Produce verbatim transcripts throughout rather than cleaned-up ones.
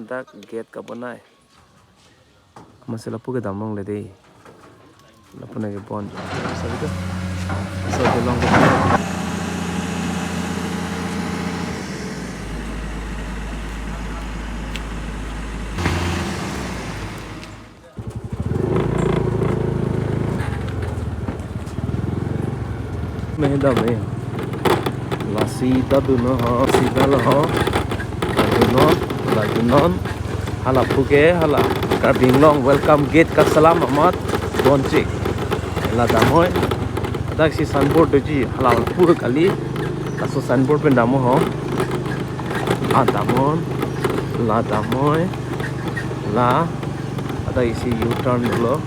Dak gate kabonai. Amatsi lapu kedam longle dei. Lapu nangkebon. Sabi tu. So, kelong ke. Mehedam eh. Lasi ta dunnon ho, si ta lo ho. La dunnon, la dunnon. Hala puke, hala Karbi Anglong welcome gate kachelam amat bonchik. La damnoi. Dak si signboard doji, hala pu kali. Laso signboard pen damnon ho. Ah, damnon. La damnoi. La. Dak isi U-turn lo.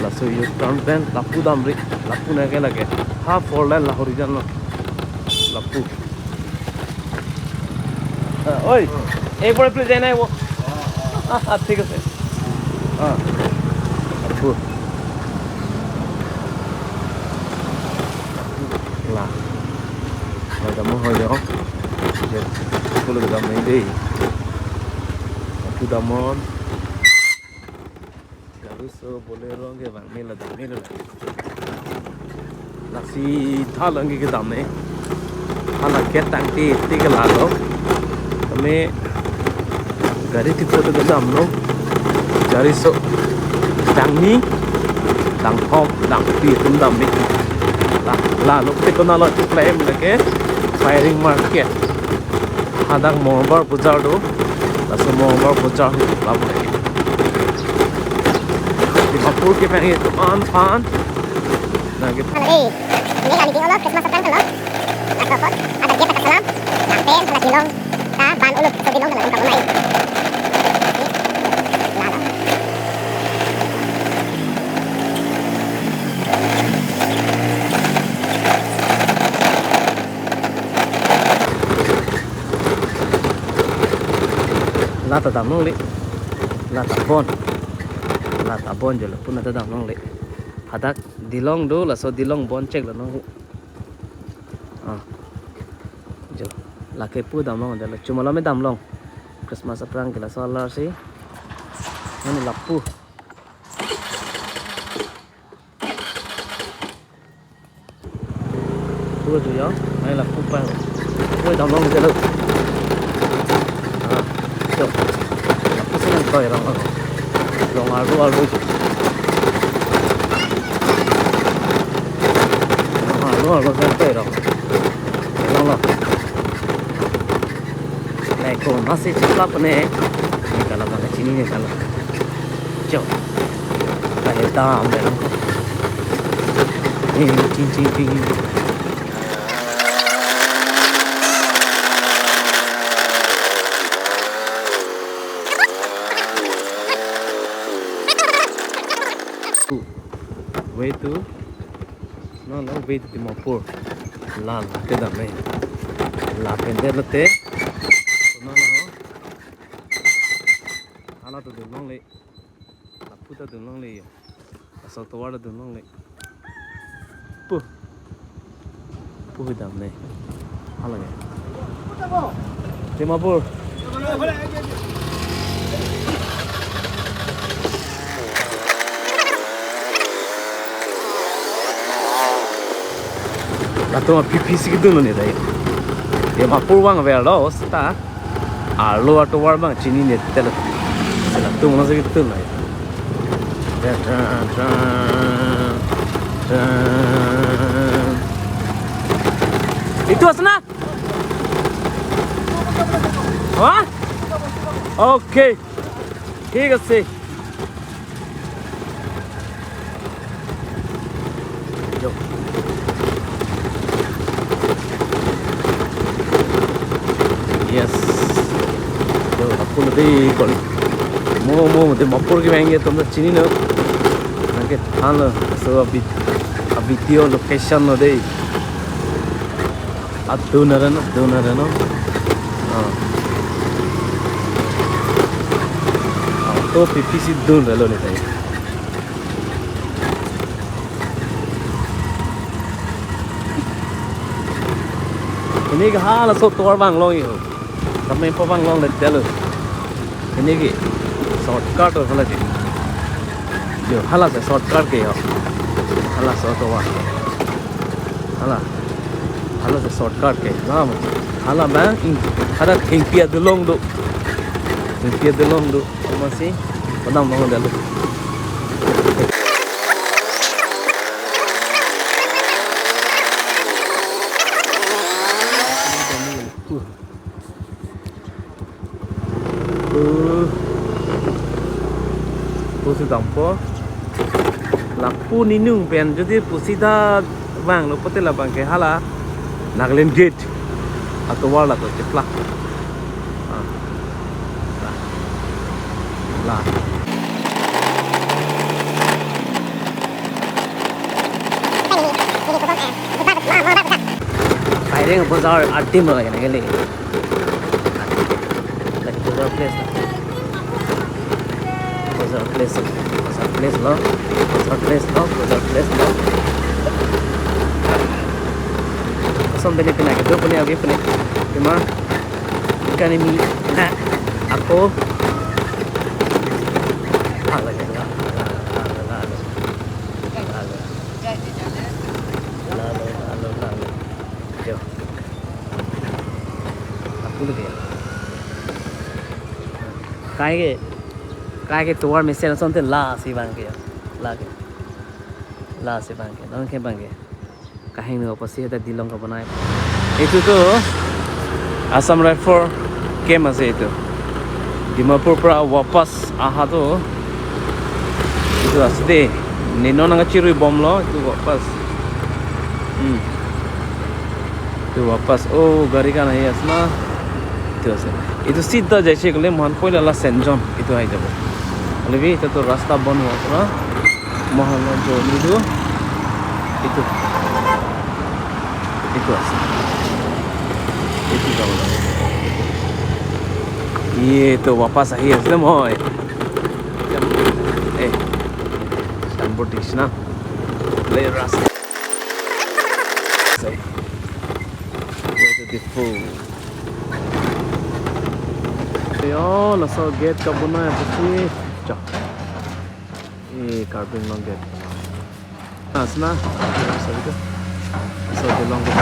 Laso U-turn pen lapu damri, lapu nangke lake. Ha four lane la horizon lo. Lapu. Ah, oi. Ek bar please, jai nai wo. Ah, ah, thik ase. Ah. Lapu. La. La damnon ho jo. Je, pulo damnon dei. Lapu damnon. Gari so Bolero ke bang mela dam mela. Lasi tha lang ke dam ne. Hala gate tangte te ke lalo. Tame gari ti photo ke damlo. Gari so tangni, tangthom, tangpi atum dam ne. La, lalo ke to nalo ti claim lake firing market. Hadak Mongolbar Bazar do. Laso Mongolbar Bazar hi lapu lake. Dimapur kevang atum aphan nangke. Halo, eh. Ini kami tinggal lo, Christmas aphrang lo. Laso apot, ada gate kachelam. Lapen, hala kelong. Ta, ban uluk, so kelong, kelong, kabonai. Lalo. La ta dam longle. La ta bon. La ta bon jo lapu nangta dam longle. Hadak dilong do, laso dilong bonchek lo nang. Ah. Jo. Lake pu dam long, dala chuma lo me dam long. Christmas aphrang ke laso alar si. Mane lapu. Pu tu yo, mai lapu pa. Pu dam long ke lo. Ah, jo. Lapu si nangtoi rong. Rong arlo arlo. Rong arlo arlo nangtoi rong. Long lo. Nai ko nasi chakla pene. Nangkala mana chinine kala. Jo. Kahe dam le lang ko. Eh, ching ching ching. Way to, no, no, way to Dimapur. La, la, kedam ne. La pen det lote. No, no. Hala to dun longle. Lapu ta dun longle yo. Laso tovar ta dun longle. Pu. Pu kedam ne. Hala ya. Dimapur. Latum aphi aphi si kedun lo ne dai. Dimapur vangverlo seta. Arlo atovar abang chinine telo. Latum lo si kedun lo. Tan, tan, tan, tan. Itu asna? Ha? Okay. Thik ase. Jo. Yes. Jo, lapu lo dei kol. Mo, mo, Dimapur kevang atum ta chinine. Nangkethan lo. So, a vid-, a video location lo dei. Adun aran, adun aran, no? Ah. Ah, to aphi aphi si dun relo ne tai. Ini ke hala so tovar vang long yo. Kami pabang longle detlo. Ini ke shortcut lo hala ke. Yo, hala si shortcut ke yo. Hala shortcut. Hala. Hala si shortcut ke. Lam. Hala bang. Hmm. Hala thengpi adolong do. Thengpi adolong do. Masi padam longle detlo. Uh. Pusi dampo. Lapu ninung pen jodi pusi ta vanglo pote labang ke hala Nagaland Gate atovar lato cheplak. Ah. La. La. Firing bazar adim lagi na kali. Like bazar place na. Bazar place. Bazar place lo. Bazar place lo. Bazar place lo. Som bene pina ke do pune agi pune. Pima. Ikan ini. Ako. Ah, lagi. Lalo, lalo, lalo, lalo. Yo. Aku lagi ya. Kaike, kaike tovar mesen asonte lasi bang ke. Lake. Lasi bang ke. Non ke bang ke. Kahingno apotsi ta dilong kabonai. Itu tu Assam Rifle camp ase itu. Dimapur pra wapas aha tu. Itu ase de. Nino nang chirui bomlo itu wapas. Hmm. Itu wapas. Oh, gari kan ahi ase na. Itu ase. Itu sida jaise kole mohan poila la Senjon itu ahi jabo. Hoilebi itu tu rasta bon hua pra. Mohan la journey tu. Itu. Itu ase. Itu jabo. Ye, itu wapas ahi ase na moi. Eh. Signboard dikhe na. Le rasta. Sai. Where to the food? Yo, laso gate kabonai apotsi. Chak. Eh, Karbi Anglong gate. Ase na? Sabi tu. So, dilong ke.